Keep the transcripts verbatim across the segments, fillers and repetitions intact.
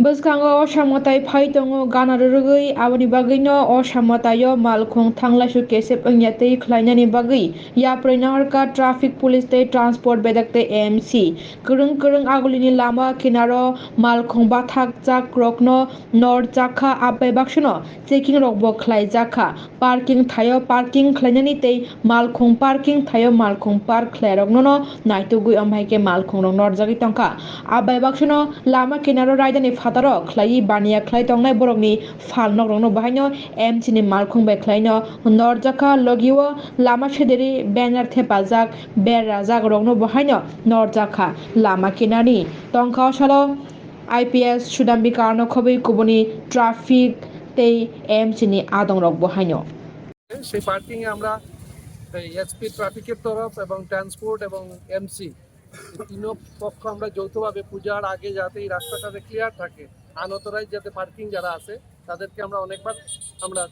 Bwskango osamwtai phai tongo gana rwrwgwi, aboni bagwino osamwtaio malkhung thanglaisu kesep wngya tei khlainani bagwi yapri naharkha traffic police tei transport bedek tei A M C. Kwrwng kwrwng agulini lama kinaro malkhung bathakjak rokno norjakha, abai baksono checking rokbo khlaijakha. Parking thaio parking khlainani tei malkhung parking thaio malkhung park khlairoknono naitugwi, omo hai khe malkhungrok norjagwi tongkha. Abai baksono lama kinaro raidani phataro khlaiwi baniya khlai tongnai borokni phalnokrokno bahaino M C ni malkhung bai khlaino norjakha. Logio lama sederi banner thepajak, berajak rokno bahaino norjakha. Lama kinani tongkha o salo I P S Sudambi Karno khobwi kubuni traffic tei M C ni adongrok bahaino. সেই পার্কিং এ আমরা এই এসপি ট্রাফিকের তরফ এবং ট্রান্সপোর্ট এবং এমসি তিন পক্ষ আমরা যৌথভাবে পূজার আগে যাতে এই রাস্তাটাতে ক্লিয়ার থাকে, আনঅথরাইজ যাতে পার্কিং যারা আছে তাদেরকে আমরা অনেকবার আমরা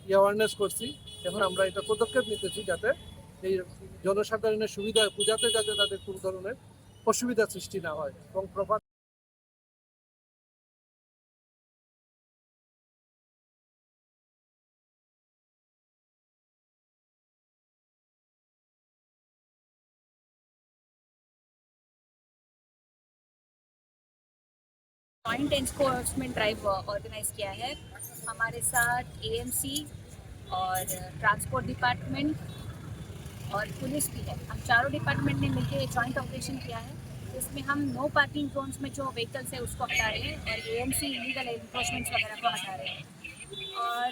অ্যাওয়ারনেস করছি। এখন আমরা এটা পদক্ষেপ নিতেছি যাতে এই জনসাধারণের সুবিধা হয়, পূজাতে যাতে তাদের কোনো ধরনের অসুবিধা সৃষ্টি না হয় এবং proper joint enforcement drive organise किया है। हमारे साथ एएमसी और ट्रांसपोर्ट डिपार्टमेंट और पुलिस भी है। हम चारों डिपार्टमेंट ने मिलकर ये जॉइंट ऑपरेशन किया है। इसमें हम नो पार्किंग जोन्स में जो व्हीकल्स है उसको हटा रहे हैं और एएमसी इलीगल एनक्रोचमेंट्स वगैरह को हटा रहे हैं। और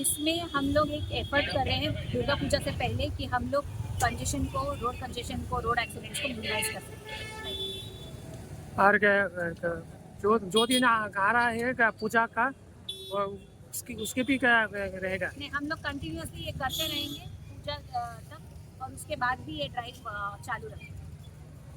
इसमें हम लोग एक एफर्ट कर रहे हैं दुर्गा पूजा से पहले कि हम लोग कंजेशन को, रोड कंजेशन को, रोड एक्सीडेंट्स को मिनिमाइज कर सकें। और क्या, क्या, जो, जो दिन आ, आ रहा है क्या पूजा का, वो उसकी, उसके भी क्या रहेगा? नहीं, हम लोग कंटिन्यूअसली ये करते रहेंगे पूजा, अ, तक, और उसके बाद भी ये ड्राइव, अ, चालू रखेंगे।